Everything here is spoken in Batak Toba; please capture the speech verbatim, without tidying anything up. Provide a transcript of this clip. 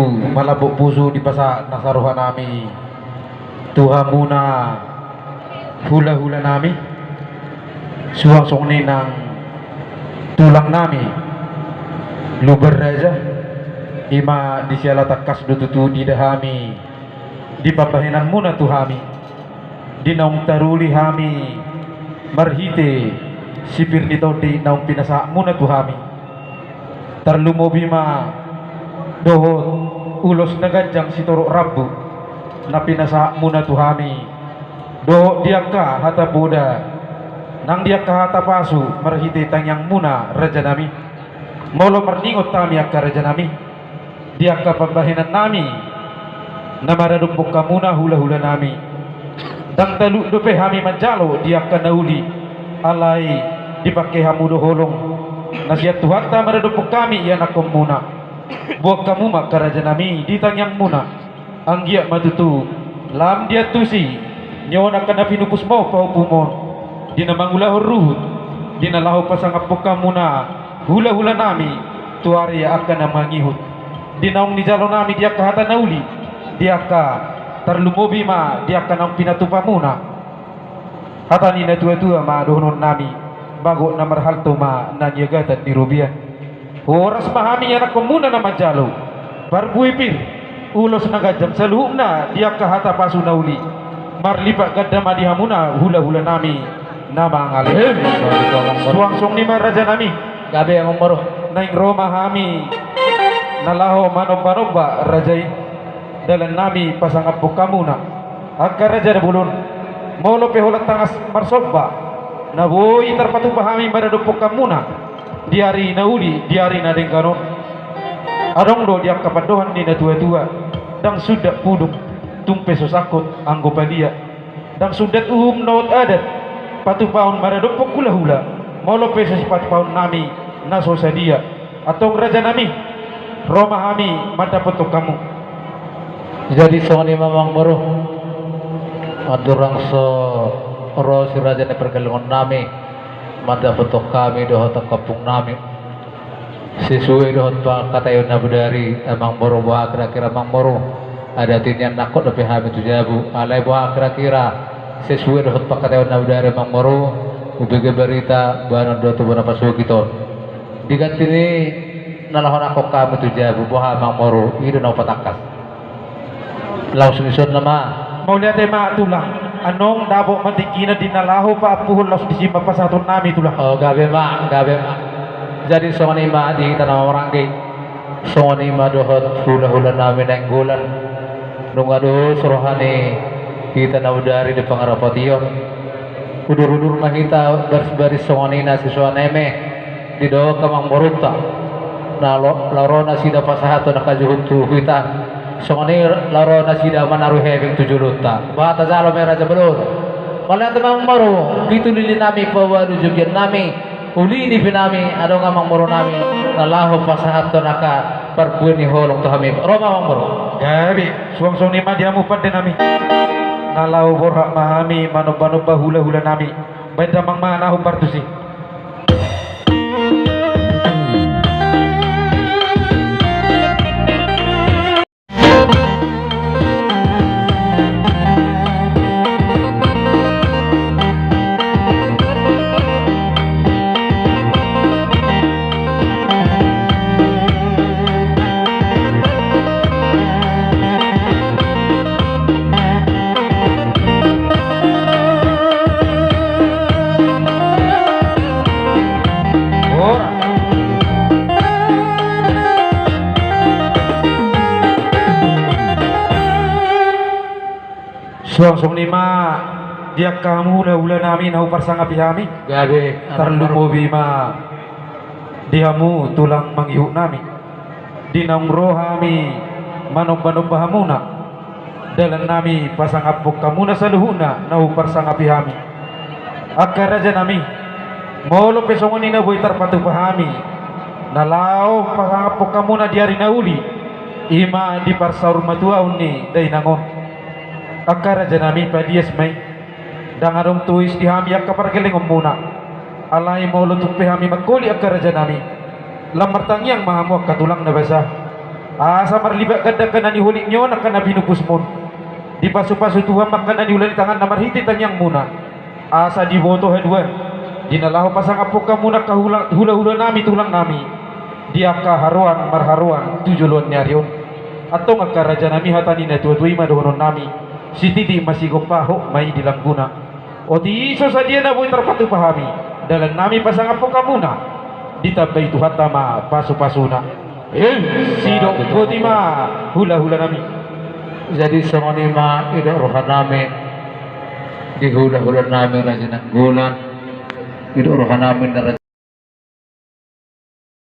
Malambok pusu dipasahat nasa rohanami tu hamuna hulahulanami, suang songon i nang tulangnami Lumban Raja, i ma di siala tangkas do tutu diida hami di pambahenanmuna tu hami. Di naung taruli hami marhite sipir ni tondi naung pinasahatmuna tu hami. Tarlumobi ma dohot ulos na ganjang sitorop rambu na pinasahatmuna tu hami, dohot di angka hata poda nang di angka hata pasu marhite tangiangmuna, rajanami. Molo marningot hami, angka rajanami, di angka pambahenannami na maradophon hamuna hulahulanami, ndang talup dope hami manjalo di angka na uli, alai dipangke hamu do holong na sian Tuhanta maradophon hami ianakhonmuna. Boan hamu ma, angka rajanami, di tangiangmuna. Anggiat ma tutu lam diantusi ni on angka na pinupusmon pahompumon, di na mangulahon ruhut, di na laho pasangaphon hamuna hulahulanami tu ari angka na mangihut. Di naung nijalonami di angka hata na uli, di angka, tarlumobi ma di angka naung pinatupamuna. Hata ni natuatua ma dohononnami: Bagot na marhalto ma na niagatan ni robean. Horas ma hami ianakhonmuna na manjalo parbue pir, ulos na ganjang saluhutna di angka hata pasu na uli. Marlipat ganda ma di hamuna hulahulanami na mangalean. Suang songon i ma, rajanami. Gabe, amangboru. Naeng ro ma hami na laho manombanomba, raja i. Dalannami pasangaphon hamuna, angka raja na bolon. Molo pe holan tangas marsomba na boi tarpatupa hami maradophon hamuna di ari na uli, di ari na denggan on, adong do di angka pandohan ni natuatua: Ndang sundat pudung, tung pe so sangkot anggo palia. Ndang sundat uhum dohot adat, patupahon maradophon hulahula, molo pe so sipatupaonnami na so sadia. Antong, rajanami, ro ma hami mandapothon hamu. Jadi songon i ma, amangboru, andorang so ro si raja ni pargellengon nami mandapothon hami dohot angka ompungnami, sesuai dohot pangkataion na bodari, amangboru, boha kira-kira, amangboru, adat i nian nangkok dope hami tu jabu, alai boha kira-kira, sesuai dohot pangkataion na bodari, amangboru, hubege barita, bahenon do tubu na pasogit on. Diganti ni na laho nangkok hami tu jabu, boha, amangboru, i do na hupatangkas. Laos dison nama. Mauliate ma, tulang. Annon dapot ma tingkina di na laho paampuhon, laos disi ma pasahatonnami, tulang. O, gabe ma, gabe ma. Jadi songon i ma di hita na maranggi, songon i ma dohot hulahulanami Nainggolan. Nunga dos roha ni hita na bodari di pangarapation. Udurudur ma hita barisbaris songon i na sisoan eme. Didok amangborunta, na laho ro nasida pasahathon angka juhut tu hita, songon i laho ro nasida manaruhon hepeng tu jolonta. Boha tajalo ma i, raja bolon. Mauliate ma, amangboru, pitu lilinami paualu jugiannami, uli nipinnami, adong amangborunami na laho pasahathon angka parbue ni holong tu hami. Ro ma, amangboru. Gabe, suang songon i ma di hamu pandenami. Na laho borhat ma hami manombanomba hulahulanami. Baen damang ma na hombar tusi. Suang songon i ma di angka hulahulanami na huparsangapi hami. Gabe. Tarlumobi ma di hamu tulang mangihutnami. Di naung ro hami manombanomba hamuna, dalannami pasangaphon hamuna saluhutna na huparsangapi hami. Angka rajanami, molo pe songon i na boi tarpatupa hami na laho pasangaphon hamuna di ari na uli, i ma di parsaurmatuaon ni dainang on. Angka rajanami, palias ma i. Ndang adong tois di hami angka pargellengonmuna. Alai molo tung pe hami mangholit, angka rajanami, lam martangiang ma hamu angka tulang na basa. Asa marlipat ganda angka na niholit ni on angka na pinupusmon. Dipasupasu Tuhan ma angka na niula ni tanganna marhite tangiangmuna. Asa diboto haduan di na laho pasangaphon hamuna angka hula- hulahulanami tulangnami di angka haroan marharoan tu joloan ni ari on. Antong angka rajanami, hata ni natuatua i ma dohononnami: Sititi masigompa, hot ma i di langguna. Oti i so sadia na boi tarpatupa hami, dalannami pasangaphon hamuna, ditambai Tuhanta ma pasupasuna. Em, sidok boti ma hulahulanami. Jadi songon i ma didok rohanami di hulahulanami Raja Nainggolan, didok rohanami na